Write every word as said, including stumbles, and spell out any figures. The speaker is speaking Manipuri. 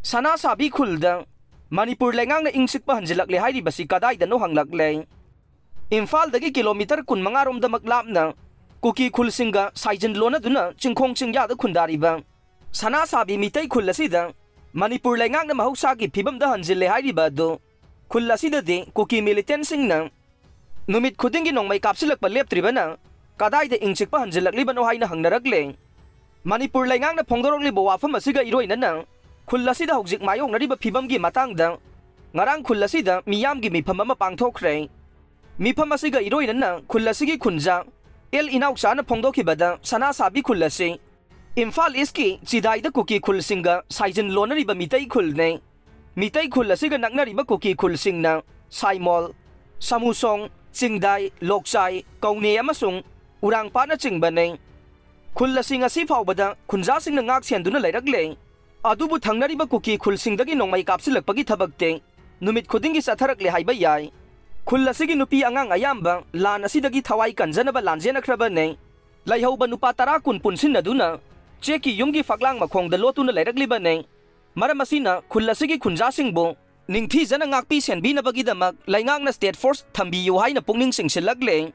ꯁꯅꯥꯁꯥꯕꯤ ꯈꯨꯜꯗ ꯃꯅꯤꯄꯨꯔ ꯂꯩꯉꯥꯛꯅ ꯏꯪ ꯆꯤꯛꯄ ꯍꯟꯖꯤꯜꯂꯛꯂꯦ ꯍꯥꯏꯔꯤꯕꯁꯤ ꯀꯗꯥꯏꯗꯅꯣ ꯍꯪꯂꯛꯂꯦ꯫ ꯏꯝꯐꯥꯜꯗꯒꯤ ꯀꯤꯂꯣꯃꯤꯇꯔ ꯀꯨꯟꯃꯉꯥ ꯔꯣꯝꯗꯃꯛ ꯂꯥꯞꯅ ꯀꯨꯀꯤ ꯈꯨꯜꯁꯤꯡꯒ ꯁꯥꯏꯖꯤꯟ ꯂꯣꯟꯅꯗꯨꯅ ꯆꯤꯡꯈꯣꯡ ꯆꯤꯡꯌꯥꯗ ꯈꯨꯟꯗꯥꯔꯤꯕ ꯁꯅꯥꯁꯥꯕꯤ ꯃꯤꯇꯩ ꯈꯨꯜ ꯑꯁꯤꯗ ꯃꯅꯤꯄꯨꯔ ꯂꯩꯉꯥꯛꯅ ꯃꯍꯧꯁꯥꯒꯤ ꯐꯤꯕꯝꯗ ꯍꯟꯖꯤꯜꯂꯦ ꯍꯥꯏꯔꯤꯕ ꯑꯗꯨ ꯈꯨꯜ ꯑꯁꯤꯗꯗꯤ ꯀꯨꯀꯤ ꯃꯤꯂꯤꯇꯦꯟꯁꯤꯡꯅ ꯅꯨꯃꯤꯠ ꯈꯨꯗꯤꯡꯒꯤ ꯅꯣꯡꯃꯩ ꯀꯥꯞꯁꯤꯜꯂꯛꯄ ꯂꯦꯞꯇ꯭ꯔꯤꯕꯅ ꯀꯗꯥꯏꯗ ꯏꯪ ꯆꯤꯛꯄ ꯍꯟꯖꯤꯜꯂꯛꯂꯤꯕꯅꯣ ꯍꯥꯏꯅ ꯍꯪꯅꯔꯛꯂꯦ꯫ ꯃꯅꯤꯄꯨꯔ ꯂꯩꯉꯥꯛꯅ ꯐꯣꯡꯗꯣꯔꯛꯂꯤꯕ ꯋꯥꯐꯝ ꯑꯁꯤꯒ ꯏꯔꯣꯏꯅꯅ ꯈꯨꯜ ꯑꯁꯤꯗ ꯍꯧꯖꯤꯛ ꯃꯥꯌꯣꯛꯅꯔꯤꯕ ꯐꯤꯕꯝꯒꯤ ꯃꯇꯥꯡꯗ ꯉꯔꯥꯡ ꯈꯨꯜ ꯑꯁꯤꯗ ꯃꯤꯌꯥꯝꯒꯤ ꯃꯤꯐꯝ ꯑꯃ ꯄꯥꯡꯊꯣꯛꯈ꯭ꯔꯦ꯫ ꯃꯤꯐꯝ ꯑꯁꯤꯒ ꯏꯔꯣꯏꯅꯅ ꯈꯨꯜ ꯑꯁꯤꯒꯤ ꯈꯨꯟꯖꯥ ꯑꯦꯜ ꯏꯅꯥꯎꯆꯥꯅ ꯐꯣꯡꯗꯣꯛꯈꯤꯕꯗ ꯁꯅꯥꯁꯥꯕꯤ ꯈꯨꯜ ꯑꯁꯤ ꯏꯝꯐꯥꯜ ꯏꯁꯀꯤ ꯆꯤꯗꯥꯏꯗ ꯀꯨꯀꯤ ꯈꯨꯜꯁꯤꯡꯒ ꯁꯥꯏꯖꯤꯟ ꯂꯣꯟꯅꯔꯤꯕ ꯃꯤꯇꯩ ꯈꯨꯜꯅꯤ꯫ ꯃꯤꯇꯩ ꯈꯨꯜ ꯑꯁꯤꯒ ꯅꯛꯅꯔꯤꯕ ꯀꯨꯀꯤ ꯈꯨꯜꯁꯤꯡꯅ ꯁꯥꯏꯃꯣꯜ, ꯁꯃꯨꯁꯣꯡ, ꯆꯤꯡꯗꯥꯏ, ꯂꯣꯛꯆꯥꯏ, ꯀꯧꯅꯦ ꯑꯃꯁꯨꯡ ꯎꯔꯥꯡꯄꯥꯠꯅꯆꯤꯡꯕꯅꯤ꯫ ꯈꯨꯜ ꯑꯁꯤ ꯉꯁꯤ ꯐꯥꯎꯕꯗ ꯈꯨꯟꯖꯥꯁꯤꯡꯅ ꯉꯥꯛ ꯁꯦꯟꯗꯨꯅ ꯂꯩꯔꯛꯂꯦ꯫ ꯑꯗꯨꯕꯨ ꯊꯪꯅꯔꯤꯕ ꯀꯨꯀꯤ ꯈꯨꯜꯁꯤꯡꯗꯒꯤ ꯅꯣꯡꯃꯩ ꯀꯥꯞꯁꯤꯜꯂꯛꯄꯒꯤ ꯊꯕꯛꯇꯤ ꯅꯨꯃꯤꯠ ꯈꯨꯗꯤꯡꯒꯤ ꯆꯠꯊꯔꯛꯂꯦ ꯍꯥꯏꯕ ꯌꯥꯏ꯫ ꯈꯨꯜ ꯑꯁꯤꯒꯤ ꯅꯨꯄꯤ ꯑꯉꯥꯡ ꯑꯌꯥꯝꯕ ꯂꯥꯟ ꯑꯁꯤꯗꯒꯤ ꯊꯋꯥꯏ ꯀꯟꯖꯅꯕ ꯂꯥꯟꯖꯦꯟꯅꯈ꯭ꯔꯕꯅꯤ꯫ ꯂꯩꯍꯧꯕ ꯅꯨꯄꯥ ꯇꯔꯥ ꯀꯨꯟ ꯄꯨꯟꯁꯤꯟꯅꯗꯨꯅ ꯆꯦꯛꯀꯤ ꯌꯨꯝꯒꯤ ꯐꯛꯂꯥꯡ ꯃꯈꯣꯡꯗ ꯂꯣꯠꯇꯨꯅ ꯂꯩꯔꯛꯂꯤꯕꯅꯤ꯫ ꯃꯔꯝ ꯑꯁꯤꯅ ꯈꯨꯜ ꯑꯁꯤꯒꯤ ꯈꯨꯟꯖꯥꯁꯤꯡꯕꯨ ꯅꯤꯡꯊꯤꯖꯅ ꯉꯥꯛꯄꯤ ꯁꯦꯟꯕꯤꯅꯕꯒꯤꯗꯃꯛ ꯂꯩꯉꯥꯛꯅ ꯁ꯭ꯇꯦꯠ ꯐꯣꯔꯁ ꯊꯝꯕꯤꯌꯨ ꯍꯥꯏꯅ ꯄꯨꯛꯅꯤꯡ ꯆꯤꯡꯁꯤꯜꯂꯛꯂꯦ꯫